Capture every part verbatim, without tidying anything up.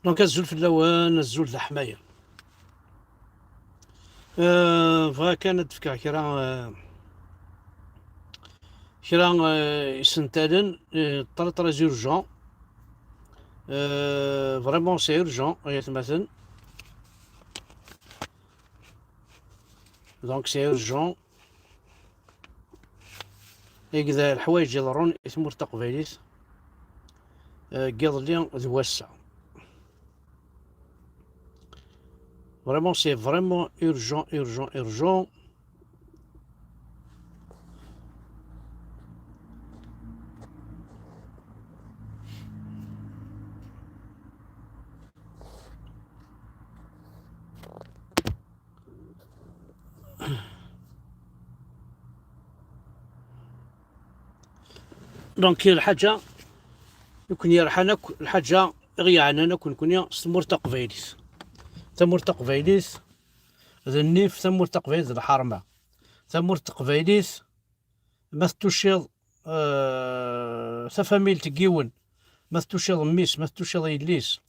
Donc, azul fell-awen, azul d aḥmayan. Euh, bɣiɣ kan ad d-fkeɣ kra, euh, kra, euh, isentalen, euh, très, très urgent. Euh, vraiment, c'est urgent, ay atmaten. Donc, c'est urgent. Igda leḥwayeǧ iḍerrun i tmurt taqbaylit, euh, deg iḍelli d wass-a. Vraiment, c'est vraiment urgent, urgent, urgent. Donc, lḥaǧa i ken-yerḥan akk, lḥaǧa i ɣ-yeɛnan akk nekkni s tmurt taqbaylit. Tamurt taqbaylit d nnif, tamurt taqbaylit d lḥerma. Tamurt taqbaylit, ma tettuciḍ, euh, tafamilt n yiwen, ma tettuciḍ mmi-s, ma tettuciḍ yelli-s,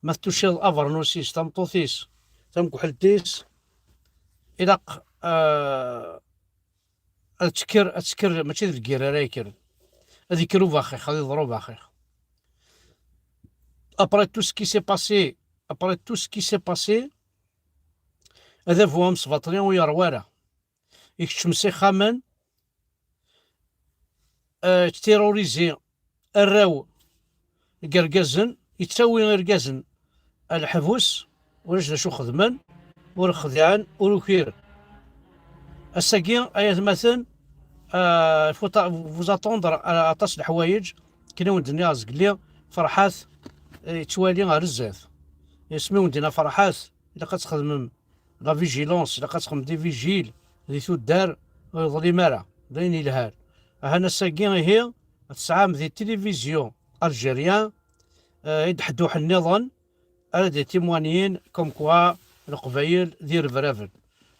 ma tettuciḍ abernus-is, tameṭṭut-is, tamekḥelt-is, ilaq, euh, ad tekker, ad tekker, mačči d lgir ara yekkren. Ad yekker ubaxix, ad iḍer ubaxix. Après tout ce qui s'est passé, après tout ce qui s'est passé, adabu amesbaṭli ur yeṛwa ara. Ikeččem s ixxamen, euh, terroriser arraw n yergazen, yettawi irgazen ar leḥbus, ulac d acu xedmen, ur xdiɛen, ur ukiren. Ass-agi, ay atmaten, euh, faut a-, vous attendre, euh, aṭas n leḥwayeǧ, akken i wen-d-nniɣ zgelli, Ferḥat, euh, yettwali ar zdat. Asmi wen-d-yenna Ferḥat, ilaq ad txedmem la vigilance, ilaq ad txedmem des vigiles di tuddar, ur yeḍlim ara, d ayen yelhan. Ahan ass-agi ihi, tesɛam di tilivizyu algérien, euh, i d-ḥduḥ nniḍen, ara d-itimwanyin comme quoi Leqbayel d irebraben.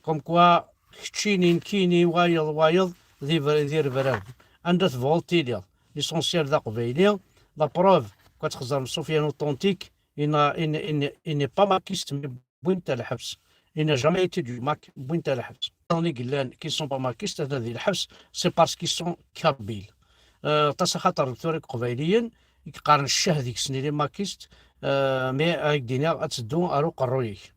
Comme quoi keččini, nekkini, wayeḍ, wayeḍ, d ibre-, d irebraben. Anda tebɣuḍ tiliḍ. L'essentiel d aqbayli. La preuve, quoi txeẓrem Sofiane Authentique, il n'a, il n'est, il n'est, il n'est pas maquiste, mais wwin-t ɣer lḥebs. Il n'a jamais été du mac, wwin-t ɣer lḥebs. Aṭas i yellan qui sont pas maquistes, atan di lḥebs, c'est parce qu'ils sont kabyles. Euh, aṭas axaṭer tura iqbayliyen i yeqqaren ccah deg-sen, il est maquiste, euh, mais ad ak-d-iniɣ ad teddu ar uqerruy-ik.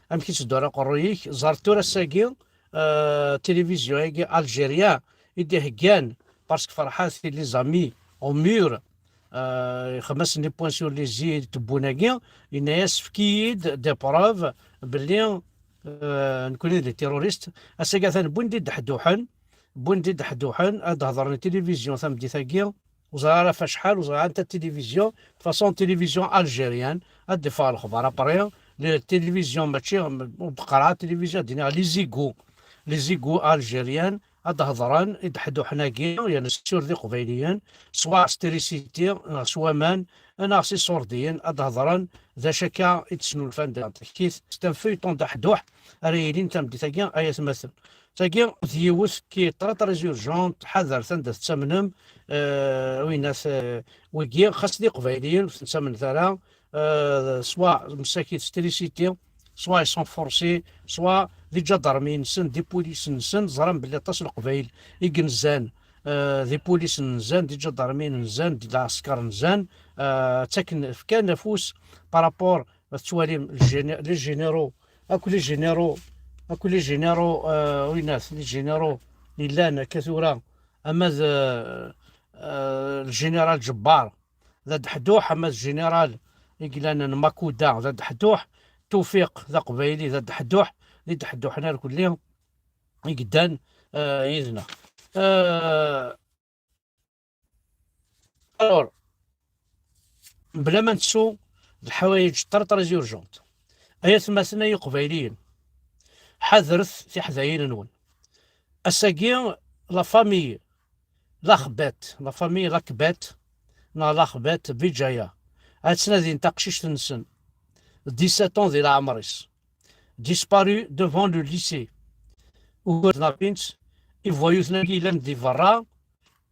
Amek i teddu ar uqerruy-ik? Ẓer tura ass-agi, euh, tilivizyu-agi algérien i d-iheggan, parce que Ferḥat, il les a mis au mur, euh, ixdem-asen les points sur les i tewwun-agi, yenna-yas, efk-iyi-d des preuves belli, euh, nekkni d les terroristes. Ass-agi atan wwin-d iddehduḥen, wwin-d iddehduḥen, ad d-hedren i tilivizyu tameddit-agi, ur ẓriɣ ara ɣef acḥal, ur ẓriɣ anta tilivizyu, de façon tilivizyu algérienne, ad d-iffeɣ lexbar. Après, les télévisions, mačči, ur d-qqareɣ ara tilivizyu, ad d-iniɣ les égouts, les égouts algériens, ad d-hedren iddehduḥen-agi, yerna sûr d iqbayliyen, soit s trisiti, neɣ s waman, neɣ s iṣurdiyen, ad d-hedren d acu akka i d-snulfan diɣen takit. C'est un feuilleton d aḥduḥ ara yilin tameddit-agi, ay atmaten. Tagi d yiwet qui est très, très urgente, ḥadret anda tettamnem, euh, winat, euh, wigi, xas d iqbayliyen ur tettamnet ara, euh, soit msakit s trisiti, soit ils sont forcés, soit d iǧadarmiyen-nsen, d ipulis-nsen, ẓran belli aṭas n leqbayel i yenzan, euh, d ipulis nzan, d iǧadarmiyen nzan, d lɛesker nzan, euh, ttaken, fkan afus par rapport, ma tettwalim, les géné-, les généraux, akk les généraux, akk les généraux, euh, winat, les généraux yellan akka tura, ama d, euh, euh, le général Ǧebbar, d adeḥduḥ, ama d général i yellan n Makuda, d adeḥduḥ, Tufiq, d aqbayli, d adeḥduḥ, d ideḥduḥen irkelli i yeddan, euh, yid-neɣ. Euh, alors, bla ma nettu, d lḥawayeǧ très, très urgentes. Ay atmaten, ay iqbayliyen, ḥadret tiḥdayin-nwen. Ass-agi, la famille Laxbet, la famille Lakbet, neɣ Laxbet Bijaya, ad ttnadin taqcict-nsen, dix-sept ans di leɛmer-is, disparu devant le lycée. Ugar d napins, ivoyuten-agi yellan di berra,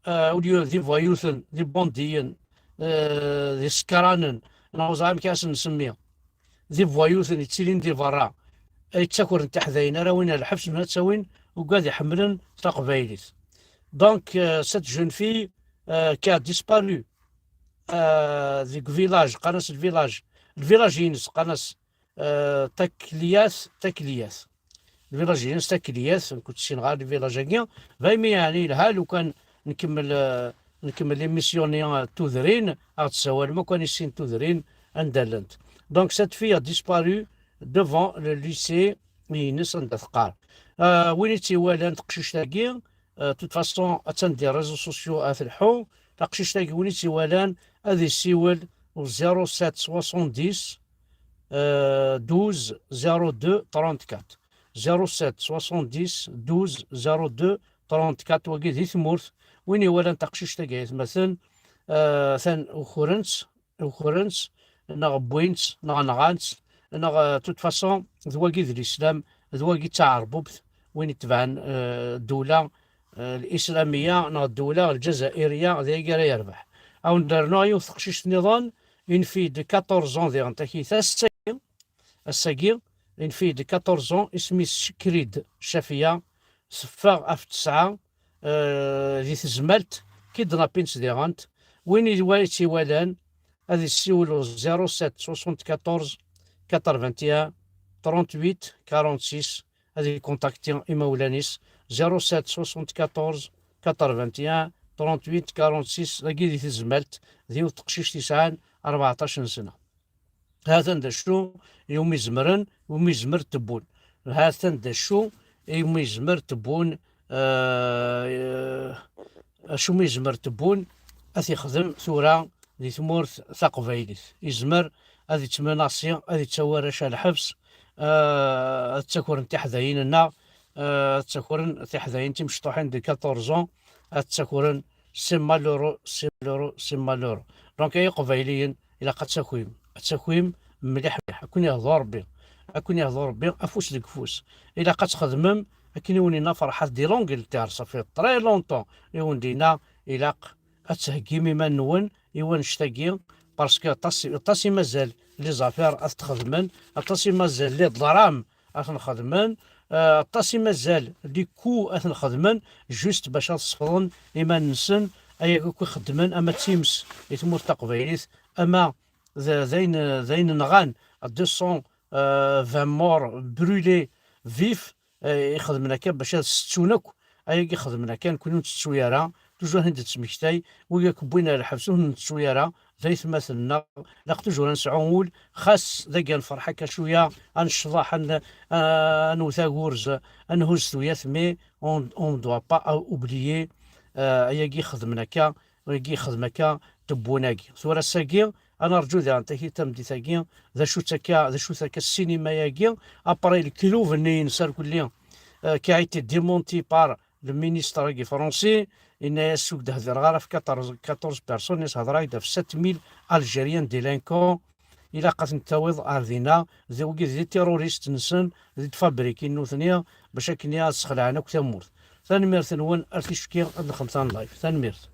euh, au lieu d ivoyuten, d ibundiyen, euh, d isekranen, neɣ ur ẓriɣ amek ara sen-nsemmi. d ivoyous-nni yettilin di berra, ay ttakrent tiḥdayin ara win ar lḥebs, ma ad tawin ugad iḥemmlen taqbaylit. Donc, euh, cette jeune fille, euh, qui a disparu, euh, deg village, qqaren-as le village, le village-ines, qqaren-as, euh, Takliyat, Takliyat. Le village-ines Takliyat, nekk ur ssineɣ ara le village-agi, daymi yeɛni yelha lukan nkemmel, euh, nkemmel l'émission-nni, euh, tudrin, ad ɣ-d-tessawalem akk anissin tudrin anda llant. Donc, cette fille a disparu devant le lycée-ines anda teqqar. Euh, win i tt-iwalan teqcict-agi, euh, de toute façon, attan di réseaux sociaux ad telḥu. Taqcict-agi, win i tt-iwalan, ad isiwel au zéro sept soixante-dix, euh, douze zéro deux trente-quatre. Zéro sept soixante-dix douze zéro deux trente-quatre, wagi di tmurt. Win iwalan taqcict-agi, ay atmaten, euh, atan ukren-tt, ukren-tt, neɣ wwin-tt, neɣ nɣan-tt, neɣ, euh, de toute façon, d wagi d l'islam, d wagi d taɛerbubt, win itebɛen, euh, ddewla, euh, l'islamiya neɣ ddewla lǧazairiya, d ayagi ara yerbeḥ. Ad wen-d-rnuɣ yiwet teqcict nniḍen, une fille de quatorze ans diɣen, takit ass-agi, ass-agi, une fille de quatorze ans, isem-is Cekrid Cafiya, teffeɣ ɣef tesɛa, euh, di tezmalt, kidnapin-tt diɣen. Win i wa-, i tt-iwalan, ad issiwel au zéro sept soixante-quatorze quatre-vingt-un trente-huit quarante-six, ad ikontakti imawlan-is, zéro sept soixante-quatorze quatre-vingt-un trente-huit quarante-six, dagi di tezmalt, d yiwet teqcict yesɛan rbeɛṭac n sna. Hatan d acu iwumi zemren, iwumi zemer tewwun. Hatan d acu iwumi zemer tewwun, euh, acu mi zemer tewwun, ad t-ixdem tura di tmurt taqbaylit. Izmer ad ittmenasi, ad ittawi arrac ar lḥebs, euh, ad ttakren tiḥdayin-nneɣ, euh, ad ttakren tiḥdayin timecṭuḥin de quatorze ans, ad ttakren, c'est malheureux, c'est malheureux, c'est malheureux. Donc, ay iqbayliyen, ilaq ad takwim, ad takwim mliḥ mliḥ, ad ken-ihdu Rebbi, ad ken-ihdu Rebbi afus deg ufus. Ilaq ad txedmem, akken i wen-yenna Ferḥat di l'Angleterre, ça fait très longtemps i wen-d-yenna, ilaq ad theggim iman-nwen i wannect-agi, parce que aṭas, aṭas i mazal les affaires ad t-xedmen, aṭas i mazal les drames ad ten-xedmen, euh, aṭas i mazal les coups ad ten-xedmen, juste bac ad sefḍen iman-nsen, ayagi akk i xeddmen, ama d times i tmurt taqbaylit, ama d, d ayen, d ayen nɣan, deux cent vingt morts brûlés vifs, euh, i xedmen akka bac ad settun akk, ayagi xedmen akka, nekkni ur nettettu ara, toujours ad d-nettmektay, wigi akk wwin ar lḥebs ur nettettu ara, d aytmaten-nneɣ, ilaq toujours ad nesɛu ul, xas dagi ad nferḥ akka cwiya, ad necḍeḥ, ad n-, ad nwet agurz, ad nhuz tuyat, mais on, on ne doit pas oublier, euh, ayagi xedmen akka, ayagi xedmen akka, tewwun-agi. Tura ass-agi, ad nerǧu diɣen takit tameddit-agi, d acu-tt akka, d acu-t akka ssinima-agi, après le club-nni-ines arkelli, euh, qui a été démenti par le ministre-agi français, yenna-yas ur d-hdireɣ ara ɣef quatorze, quatorze personnes, yenna-yas hedreɣ-ak-d ɣef sept mille Algériens délinquants, ilaq ad ten-tawiḍ ar dina, d wigi d terroristes-nsen, d fabrikin nutni, bac akken ad sxelɛen akk tamurt. Tanemmirt-nwen, ar ticki ad nexdem tan live. Tanemmirt.